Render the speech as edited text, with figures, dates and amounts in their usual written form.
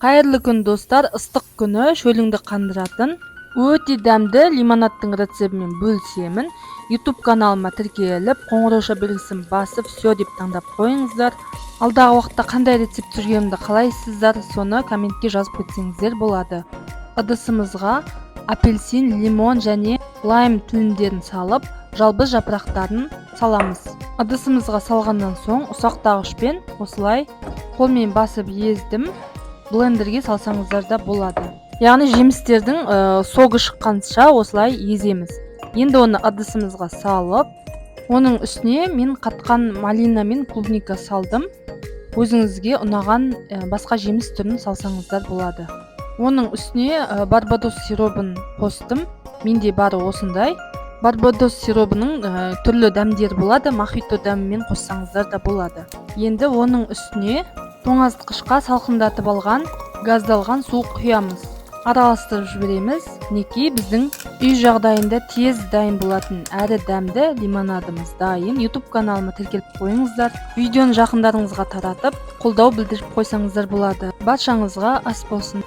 Қайырлы күн, достар! Ыстық күні шөліңді қандыратын өте дәмді лимонадтың рецептімен бөлісемін. YouTube каналыма тіркеліп, қоңырауша белгісін басып, «Все» деп таңдап қойыңыздар. Алдағы уақытта қандай рецепт түсіргенімді қалайсыздар, соны комментке жазып кетсеңіздер болады. Ыдысымызға апельсин, лимон және лайм тілімдерін салып, жалбыз жапырақтарын саламыз. Ыдысымызға салғаннан соң ұсақтағышпен осылай қолмен басып ездім. Блендерге салсаңыздар да болады. Яғни жемістердің согы шыққанша осылай еземіз. Енді оны ыдысымызға салып, оның үстіне мен қатқан малина мен клубника салдым. Өзіңізге ұнаған басқа жеміс түрін салсаңыздар болады. Оның үстіне барбадос сиробын қостым. Менде бары осындай. Барбадос сиробының түрлі дәмдері болады, мохито дәмімен қоссаңыздар да болады. Енді оның үстіне тоңазытқышқа салқындатып алған газдалған су құямыз, араластырып жібереміз. Мінекей, біздің үй жағдайында тез дайын болатын әрі дәмді лимонадымыз дайын. YouTube каналыма тіркеліп қойыңыздар, видеоны жақындарыңызға таратып, қолдау білдіріп қойсаңыздар болады. Баршаңызға ас болсын!